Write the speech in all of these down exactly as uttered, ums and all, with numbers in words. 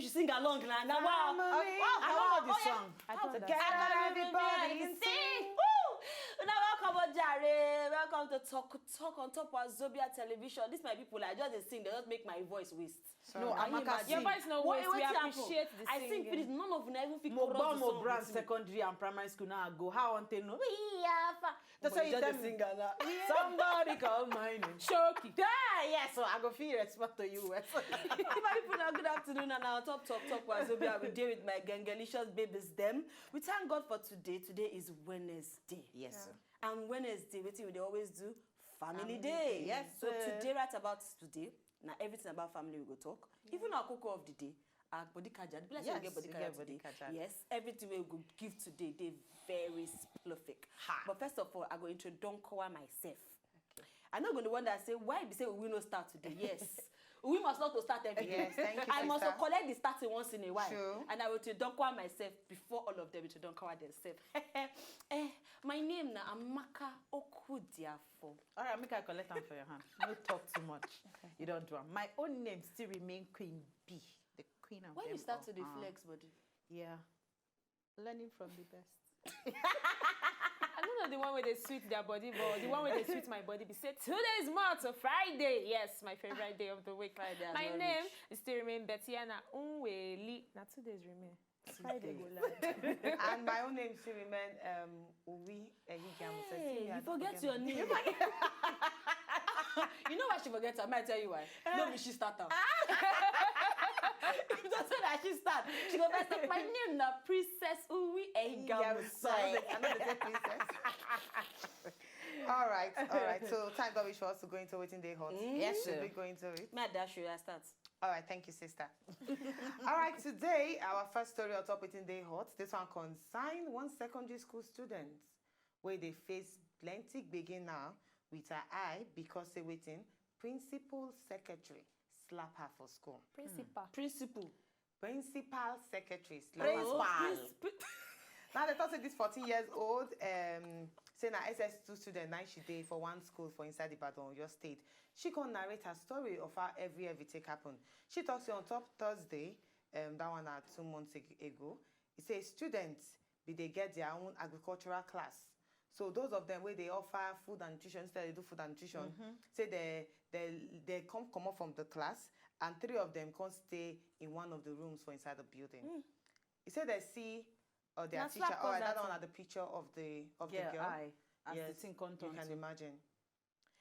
She sing along na na wow. Family. Ah, I ah, know the oh, yeah. Song. I How don't to know. get Gather out of everybody here and and sing. Sing. Woo! Una welcome, Ojare. Welcome to Talk Talk on Top Wazobia Television. This my people, I just dey sing, they just make my voice waste. No, Can you Amaka, imagine? Your voice no What- waste. what We happen? Appreciate the I singing. Sing finish, none of una even fit Mo cross gbọ́ the mo song brand with me. Secondary and primary school now I go. How on ten no? We are fa. That's But why you you just tell dey me. Sing and laugh. Somebody call my name. Choky. Yeah, yeah, so I go feel respect to you. My people, now good afternoon and our Top Talk Talk Wazobia. We dey with my gangalicious babies them. We thank God for today. Today is Wednesday. Yes, sir. And Wednesday, wetin we dey always do? Family Family day. Day. Yes, So sir. Today, right about today, na everything about family we go talk. Even our koko of the day, our body kaja. Be like say we Yes, get body we kaja get body today. kaja. Yes, everything we go give today dey very prolific. Ha. But first of all, I go introduce myself. I no go dey wonder say why be say we no start today. Yes. We must not to start everything. Yes, thank you, I must to sister. Collect the starting once in a while. True. And I will to dunkowa myself before all of them to dunkowa themselves. Eh, my name na Amaka Okudiafo. All right, make I collect them for your hand. No talk too much. You don't do am. My own name still remain Queen B, the queen of When them you start all. To the Ah. Flex body. Yeah. Learning from the best. I don't know the one where they sweet their body, but the one where they sweet my body be say today is more to Friday. Yes, my favorite day of the week. Friday has My not name reached. Is still remain Bettiana Unweli. Now two days remain. Friday go live. And my own name still remain um, Uwi Ehigiamuse. Hey, you forget your name. You know why she forget am? I tell you why. No, be she start am. If you don't say that she start, she go first start. My name na Princess Uwi Ehigiamuse. I know they say princess. All right, all right. So time got reached for us to go into wetin dey hot. Mm. Yes, Should sir. We go into it? My dash you, I start. All right, thank you, sister. All right, today our first story on top wetin dey hot. This one concern one secondary school student wey dey face plenty gbege now with her eye because say wetin principal secretary slap her for school. Principal. Principal. Principal secretary slap her. Oh, Principal. principal. Now they talk say this fourteen years old um, say na S S two student na she dey for one school for inside Ibadan, Oyo State. She come narrate her story of how every every take happen. She talk say on top Thursday, um, that one na two months ag- ago, e say students be dey get their own agricultural class. So those of them wey dey offer food and nutrition, instead they do food and nutrition, say they they they come comot from the class and three of them come stay in one of the rooms for inside the building. E say they see uh, their Na teacher. slap Oh, cause that that one thing. Are the picture of the of Yeah, the girl. I. As Yes, the thing come you turn can to. Imagine.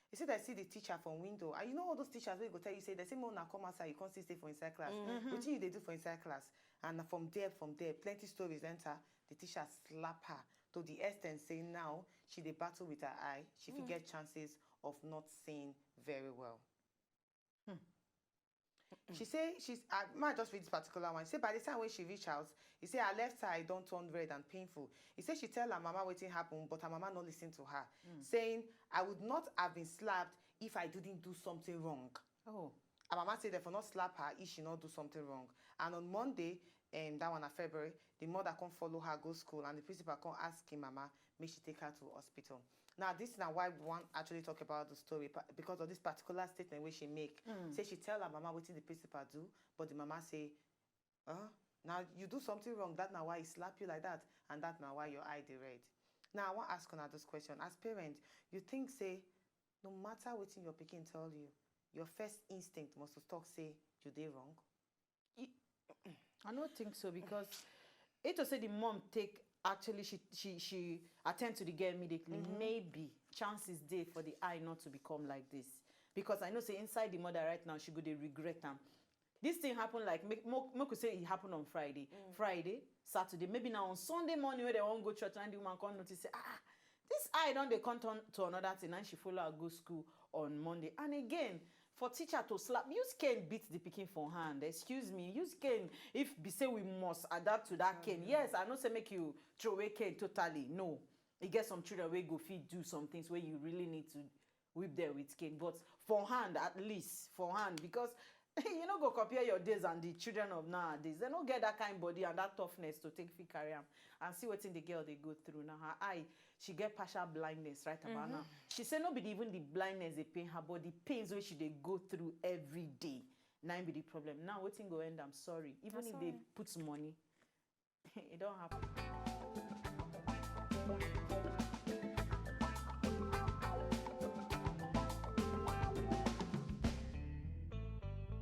You see, they see the teacher from window, and you know all those teachers wey go tell you say they say make una come outside, you come still stay for inside class. Mm-hmm. Wetin you dey do for inside class? And na from there, from there, plenty stories enter. The teacher slap her to the extent say now she dey battle with her eye. She fit get chances of not seeing very well. She say she's. I might just read this particular one. She say by the time when she reach house, he say her left eye don turn red and painful. He say she tell her mama wetin happen, but her mama no listen to her, saying, "I would not have been slapped if I didn't do something wrong." Oh. Her mama say they for not slap her if she not do something wrong. And on Monday, um, that one na February, the mother come follow her go school, and the principal come ask him mama make she take her to hospital. Now this na why we want actually talk about the story pa- because of this particular statement where she make. Say she tell her mama wetin the principal do, but the mama say, "Uh, now you do something wrong. That na why he slap you like that, and that na why your eye dey red." Now I want ask una this question: as parent, you think say no matter wetin your pikin tell you, your first instinct must to talk say you dey wrong? I don't think so because it was say the mom take actually she she she attend to the girl immediately. Maybe chances dey for the eye not to become like this because I know say inside the mother right now she go dey regret am. This thing happen like make make make we say it happen on Friday, Friday, Saturday, maybe now on Sunday morning when they wan go church and the woman come notice say ah this eye don dey come turn to another thing and she follow her go school on Monday and again for teacher to slap use cane beat the pikin for hand excuse me use cane if be say we must adapt to that cane yes I know say make you throw away cane totally no e get some children wey go fit do some things wey you really need to whip them with cane but for hand at least for hand because you no go compare your days and the children of nowadays they no get that kind body and that toughness to take fit carry am and see wetin the girl dey go through now her eye she get partial blindness right about now she say no be the, even the blindness dey pain her but the pains wey she dey go through every day Na im be the problem. Now wetin go end am? Sorry. Even if they put money, it don't happen.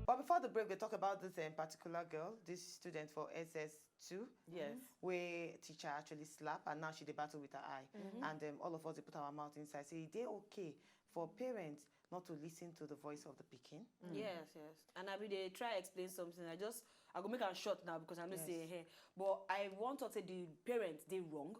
But before the break, we talk about this um, particular girl, this student for S S two, Yes. where teacher actually slap, and now she dey battle with her eye. And um, all of us dey put our mouth inside. Say, e dey okay for parents not to listen to the voice of the pikin? Yes, yes. And I be dey try explain something. I just, I go make am short now because I know Yes. say here. But I want to say the parents dey wrong.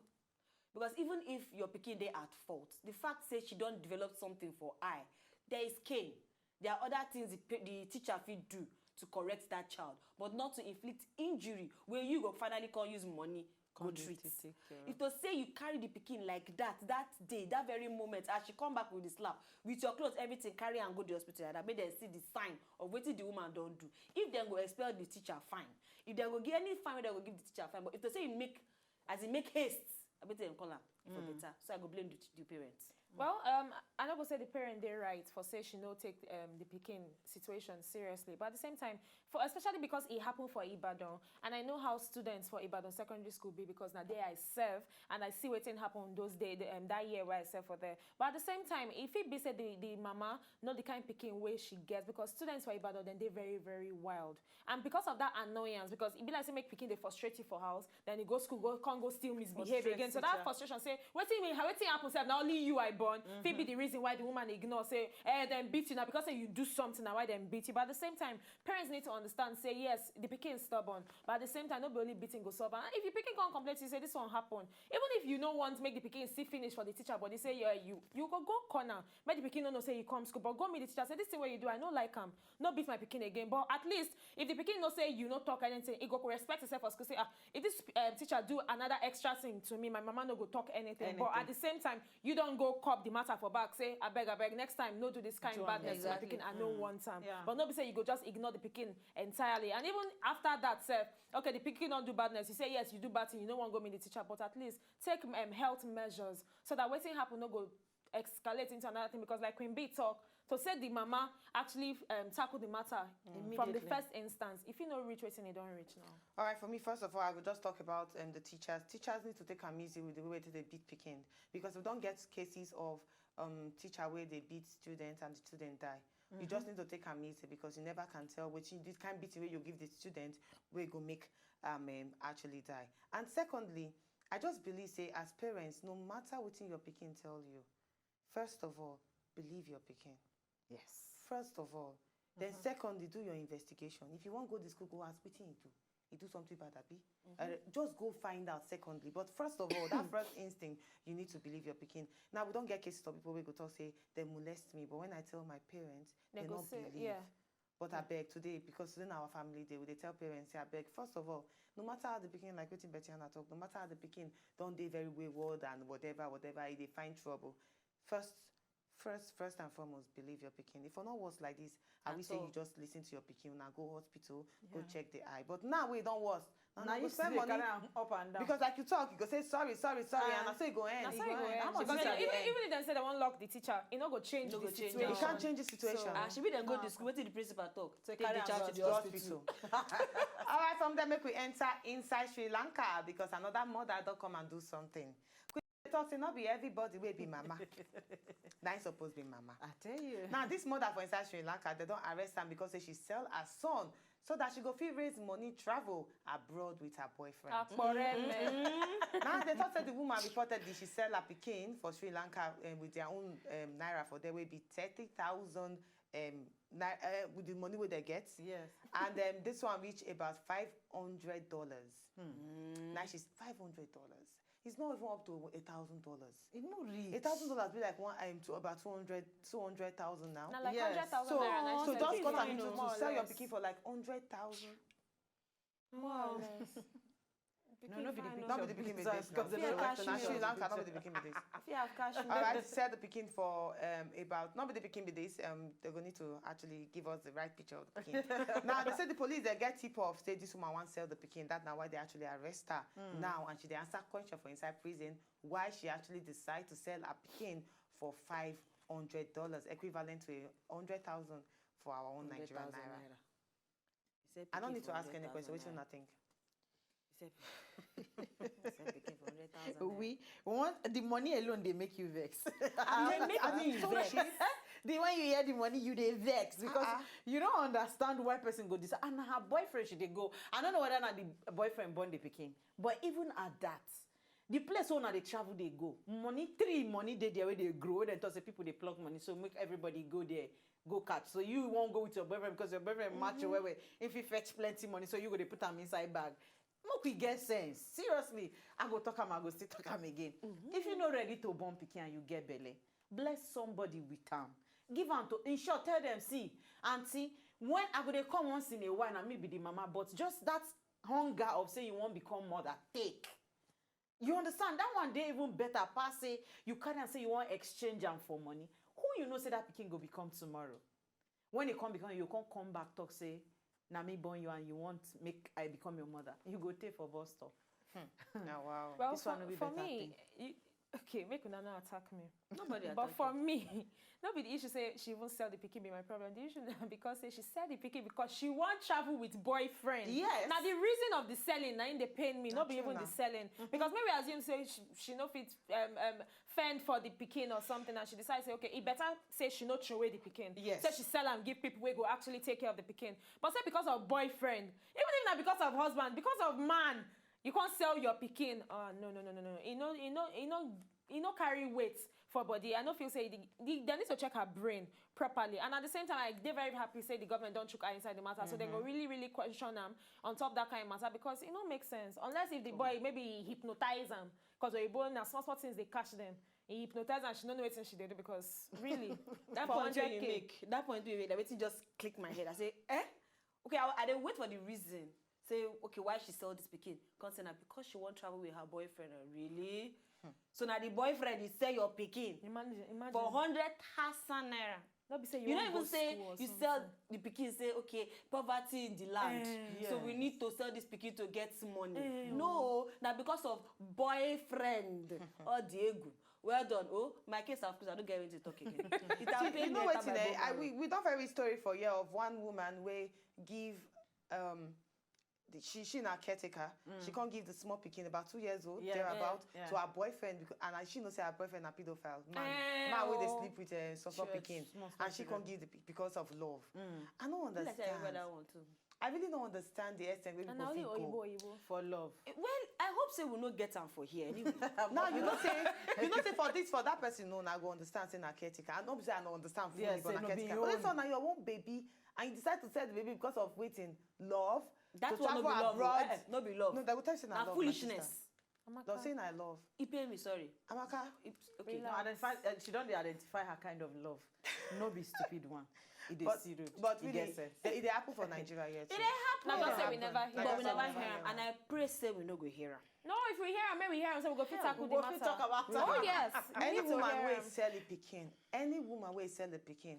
Because even if your pikin dey at fault, the fact say she don develop something for eye, there is cane. There are other things the, pa- the teacher fit do to correct that child, but not to inflict injury where you go finally come use money go Come dey treat. take- take care of. If to say you carry the pikin like that, that day, that very moment, as she come back with the slap, with your clothes, everything, carry and go the hospital, and make dem see the sign of wetin the woman don do. If dem go expel the teacher, fine. If dem go give any fine, dem go give the teacher, fine. But if to say you make, as in make haste, I bet dem call am for better. So I go blame the, the parents. Well, um, I no go say the parent dey right for say she no take um, the pikin situation seriously, but at the same time, for especially because it happened for Ibadan, and I know how students for Ibadan Secondary School be because na there I serve, and I see wetin happen those days, the, um, that year where I serve for there. But at the same time, if it be say the, the mama, not the kind pikin way she gets, because students for Ibadan, then they very, very wild. And because of that annoyance, because it be like say make pikin dey frustrate you for house, then you go school, go can't go still misbehave Frustrate again. So that teacher. Frustration say, wetin mean, how wetin happen sef? Na only you I born. Fit be the reason why the woman ignore say, eh, then beat you now because say you do something now why then beat you. But at the same time, parents need to understand say yes, the pikin stubborn, but at the same time, no be only beating go solve. And if the pikin can't complain to you say this one happen, even if you no want make the pikin see finish for the teacher, but they say yeah, you you go go corner, make the pikin no know say you come school, but go meet the teacher say this thing where you do, I no like am. No beat my pikin again. But at least if the pikin no say you no talk anything, he go respect himself for school. Say ah, if this um, teacher do another extra thing to me, my mama no go talk anything. But at the same time, you don't go cop the matter for back. Say I beg, I beg. Next time, no do this kind Do of am badness to the Exactly. pikin. I no want time. Yeah. But no be say you go just ignore the pikin entirely. And even after that, self, okay, the pikin don't do badness. You say yes, you do bad thing. You no want go meet the teacher, but at least take um, health measures so that wetin happen no go escalate into another thing, because like Queen B talk, to say the mama actually um, tackle the matter from the Immediately. First instance, if you no reach wetin e don reach now. All right, for me, first of all, I will just talk about um, the teachers. Teachers need to take am easy with the way they beat pikin, because we don't get cases of um, teacher where they beat students and the student die. You just need to take am easy because you never can tell which you, this kind beating where you give the student where go make um, um, actually die. And secondly, I just believe say as parents, no matter what your pikin tell you, first of all, believe your pikin. Yes. First of all, then secondly, do your investigation. If you want go to school, go ask wetin he do. He do something bad, abi? Uh, just go find out secondly. But first of all, that first instinct, you need to believe your pikin. Now, we don't get cases of people who go talk say they molest me. But when I tell my parents, they, They go not say, believe. Yeah. But I beg today, because today in our family day, we dey tell parents, say, I beg, first of all, no matter how the pikin like wetin Betty Anna talk, no matter how the pikin don't dey very wayward and whatever, whatever, e dey find trouble. First, first, first and foremost, believe your pikin. If for not worse like this, I At will say all. You just listen to your pikin, now go hospital, go Yeah. Check the eye. But now we don't worse. Now, Now you you spend still money carry am up and down. Because like you talk, you go say sorry, sorry, sorry, and Ah. I say go end. That's You how you go go end. end. How much Because is that even, go end? Even if they say they won't lock the teacher, it no go change No the go change situation. It can't change the situation. Ah, she be then go Ah. The school. Wetin the principal talk? Take Take carry the am child to to the the hospital. All right, from there, make we enter inside Sri Lanka because another mother don't come and do something. Quick talk say not be everybody will be mama. That is supposed to be mama. I tell you. Now, this mother for inside Sri Lanka, they don't arrest her because say she sell her son so that she go fit raise money, travel abroad with her boyfriend. Akporele. Now they thought that the woman reportedly she sell her pikin for Sri Lanka um, with their own um, naira for there will be thirty thousand um, ni- uh, with the money where they get. Yes. And um, this one reached about five hundred dollars. Now she's five hundred dollars. It's not even up to a thousand dollars. It no reach. A thousand dollars be like one um, to about two hundred, two hundred thousand now. Na like Yes. hundred thousand So, naira. Na so so just fifty cut am fine, into no, two. more or Sell your less. Pikin for like hundred thousand. More or less. No, no be the Fine, picture. Not be the Pikin be this. Because they Sri don't Lanka, catch Sri you. Lanka, not be the Pikin be this. If you have cash, All right, sell the Pikin for um, about, not be the Pikin be this. Um, they're going to actually give us the right picture of the Pikin. Now they say the police they get tip off say this woman wants sell the Pikin. That's now why they actually arrest her now, and she they answer question for inside prison why she actually decide to sell her Pikin for five hundred dollars, equivalent to a hundred thousand for our own Nigerian naira. I don't need to ask any question. Wetin una think? Sell pikin for hundred thousand naira. We want the money alone, they make you vex. They make I me mean, so vex. Cheap. The when you hear the money, you they vex because Uh-uh. You don't understand why person go this. And her boyfriend should they go. I don't know whether not the boyfriend born the pikin, but even at that, the place where they travel they go, money three money they there where they grow. They talk say people they plug money, so make everybody go there, go catch. So you won't go with your boyfriend because your boyfriend match you well. If he fetch plenty money, so you go they put them inside bag. Make we get sense. Seriously, I go talk am, I go still talk am again. If you not ready to born pikin and you get belly, bless somebody with am. Give am to, in short, tell them, see, auntie, when I go they come once in a while, and me be the mama, but just that hunger of say you won't become mother, take. You understand? That one day even better pass say you carry and say you want exchange am for money. Who you know say that pikin go become tomorrow? When you come become, you can't come back talk say, na me born you and you want make I become your mother. You go take for bus stop. Now, wow. Well, This for, one no be for better me, you, okay, make una no attack me. Nobody But attack for you. Me, not be the issue say she even sell the pikin be my problem. The issue na because say she sell the pikin because she want travel with boyfriend. Yes. Now the reason of the selling, na in the pain me, not be true even na. The selling. Because maybe assume say she, she no fit um, um, fend for the pikin or something, and she decides say okay, it better say she no throw away the pikin. Yes. So she sell and give people who go actually take care of the pikin. But say because of boyfriend, even if not because of husband, because of man, you can't sell your pikin. Oh no no no no no. You know you know you know you know carry weight for body. I no feel say the, the, they need to check her brain properly. And at the same time, I they very happy say the government don't chook eye inside the matter, so they go really really question them on top that kind of matter because it no make sense unless if the boy maybe he hypnotize him because when you born na small small things they catch them. He hypnotize and she don't know what she did because really That for point wey you hundred K. Make, that point wey you make, that wetin just click my head. I say, eh? Okay, I, I dey wait for the reason. Say, okay, why she sell this pikin? Come say na because she wan travel with her boyfriend. Oh, really? So na the boyfriend dey sell your pikin Imagine, imagine. For hundred thousand naira. Not be say you, You wan don't go even say school or you something. Sell the pikin say okay poverty in the land, Eh. So we Yes. Need to sell this pikin to get money. Eh. No, na because of boyfriend. All the egu. Well done. Oh, my case of course I don't get anything to talk again. It has You pained know me what? after my I, boyfriend. we, we don't very story for here of one woman where give um the, she she na caretaker. She can't give the small pikin about two years old Yeah, thereabout yeah. To her boyfriend because, and I, she know say her boyfriend a pedophile man. Eh, Man where they oh. Sleep with a small Church, pikin, small, small and she can't children. Give the pi- because of love. I don't Be like say I remember understand. That one too. I really don't understand the extent where And people now only fit go. Oyibo Oyibo. For love. Well, I hope say we no get am for here anyway. Now you know say you know say for this for that person no, I go understand say na caretaker. I know say I don't understand fully, Yes, but say na no be caretaker. your But this own. One na your own baby, and you decide to sell the baby because of waiting love. That To one no be travel love. Abroad. Eh, no be love. No, they will tell you say na Na love, my foolishness. Sister. Don't say na love. It pain me, sorry. Amaka, It's okay. No, identify, uh, she don't dey identify her kind of love. No be stupid one. It is but, serious. But It really, gets sense. they, they happen for Nigeria here too. It dey happen. Not Yeah. just say we never hear. But we never That's hear why am, and I pray say we no go hear am. No, if we hear am, maybe we hear am, so we go fit tackle We the go fit matter. Talk about Oh am. Yes, we Any need to woman hear wey am. Sell a pikin, any woman wey sell a pikin,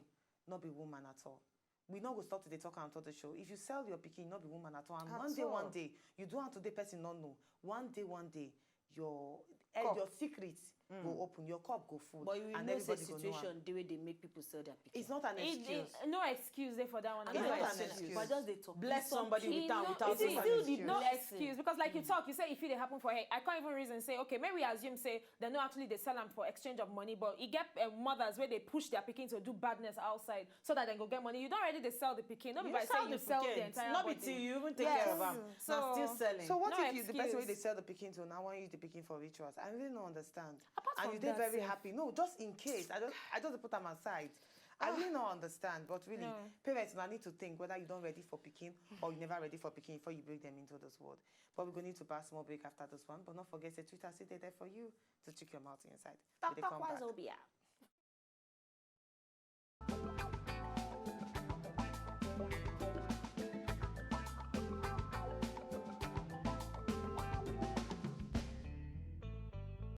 not be woman at all. We no go stop to dey talk am on the show. If you sell your pikin, not be woman at all. And At one day, all. One day, you do am today, person no know. One day, one day, your eh, Cup. Your secret go open, your cup go full, But you and know say everybody go know am. Situation dey wey dey make people sell their pikin. It's not an It- excuse. it- no excuse there for that one. It's No not an excuse. Excuse. But just dey talk. Bless somebody He with am no- without it is even still an the no excuse. Excuse because, like you talk, you say if you dey happen for her, I can't even reason say okay, maybe we assume say they no actually they sell am for exchange of money, but you get uh, mothers where they push their pikin to do badness outside so that they go get money. You don't already they sell the pikin. No be You by sell say you the sell the pikin. entire No be body. till you even take Yes. care of am. So- Na still selling. So what No if you the person wey excuse. They sell the pikin to now want use the pikin for rituals? I really don't understand. Apart And from you dey that, very sef. Happy. No, just in case. I just I just put them aside. I really don't understand, but really, No. Parents now need to think whether you don't ready for pikin or you never ready for pikin before you bring them into this world. But we're going to need to pass more break after this one. But not forget, say Twitter sit there for you to check your mouth inside. We dey come back. Obia.